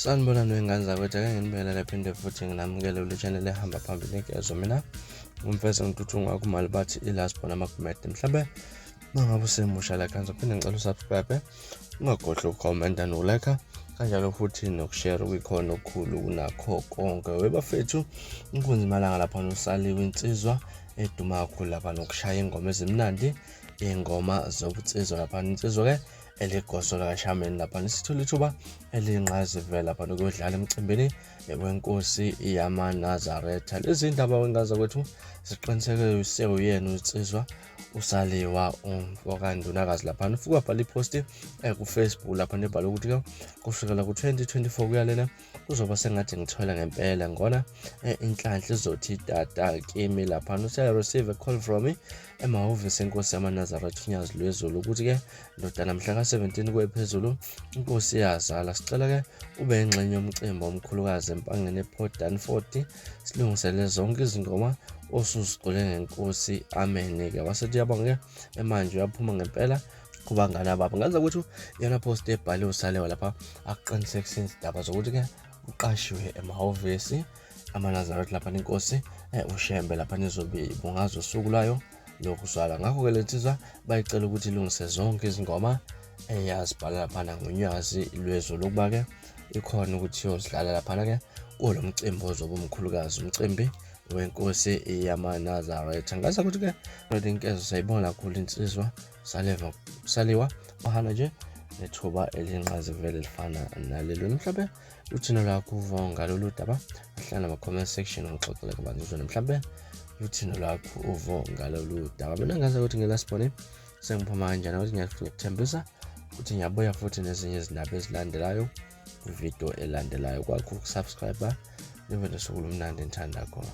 Sanibonani wengane zakwethu, ake nginibelele phinde futhi nginamukele kule channel ehamba phambili inkezo. Mina ngumfeza ngithuthunga kumali bathi ilast born amagumede. Mhlambe mangabe usemusha la khanza, phinde ngicela usubscribe, ungakhohlwa ukukhomenta nokulike kanjalo futhi nokushare, kuyikhona okukhulu kunakho konke. Webafethu, inkunzi malanga lapha usaliwe, insizwa eduma kakhulu lapha nokushaya ingoma ezimnandi, iy'ngoma zobunsizwa lapha. Insizwa-ke eligoso lakashameni lapha nisithola ithuba eliyingqayizivele lapha lokuyodlala emcimbini wenkosi yamaNazaretha. Lezi ndaba wengaza kwethu ziqinisekise uyena unsizwa usaliwa umfokandunakazi lapha. Ufike wabhala iphosti ku-Facebook lapha nebhala ukuthi-ke kusukela ku-2024 kuya lena kuzoba sengathi ngithwele ngempela ngona inhlanhla izothi tata kimi lapha. Uthi receive a call from emahhovisi enkosi yamaNazaretha uNyazi Lwezulu ukuthi-ke ndodana, mhla ka-17 kwephezulu inkosi iyazala, sicela-ke ube ingxenye yomcimbi omkhulukazi empangeni ePort Danford, silungisele zonke izingoma osuzicule ngenkosi, amen-ke. Wasethi uyabonga-ke, emanje uyaphuma ngempela kubangani ababo. Ngenza ukuthi iyona post ebhaliwe usalewa lapha akuqinisekisa izindaba zokuthi-ke uqashiwe emahhovisi amaNazaretha lapha inkosi uShembe lapha nizobe ibungaza usuku lwayo lokuzalwa. Ngakho-ke le nsizwa bayicela ukuthi ilungise zonke izingoma eyazibhala laphana ngoNyazi Lwezulu ukuba-ke ikhona ukuthi iyozidlala laphana-ke kulo mcimbi ozobe umkhulukazi, umcimbi wenkosi yamaNazaretha. Ngaza ukuthi-ke inkezo sayibona kakhulu insizwa saleva saliwa bahana nje nethuba elinqazivele elifana nalelo. Mhlawumbe uthino lwakho uvo ngalolu daba, ahlala nama-comment section ngixoxele kabanzi uzwe mhlawumbe uthino lwakho uvo ngalolu daba. Mina ngazi ukuthi ngelasibone sengiphuma kanjani, ukuthi ngiyakuthembisa ukuthi ngiyabuya futhi nezinye izindaba ezilandelayo kwividiyo elandelayo. Kwakho ukusubscribe, nibe nosuku lomnandi ngithanda khona.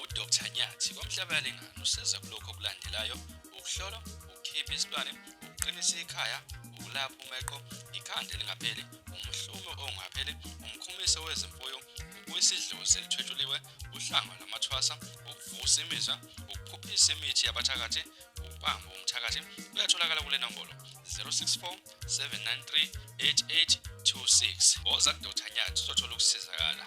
UDr Nyathi kwaMhlabuyalingana usiza kulokhu okulandelayo: ukuhlola, ukukhipha isilwane, ukuqinisa ikhaya, ukulapha umeqo, ikhanda elingapheli, umhlume ongapheli, umkhumiso wezimfuyo, ukubuyisa idlozi elithwetshuliwe, uhlanga lwamathwasa, ukuvusa imizwa, ukuphuphisa imithi yabathakathi, ukubamba umthakathi. Uyatholakala kule nombolo 064 793 8826. Woza kuDr Nyathi uzothola ukusizakala.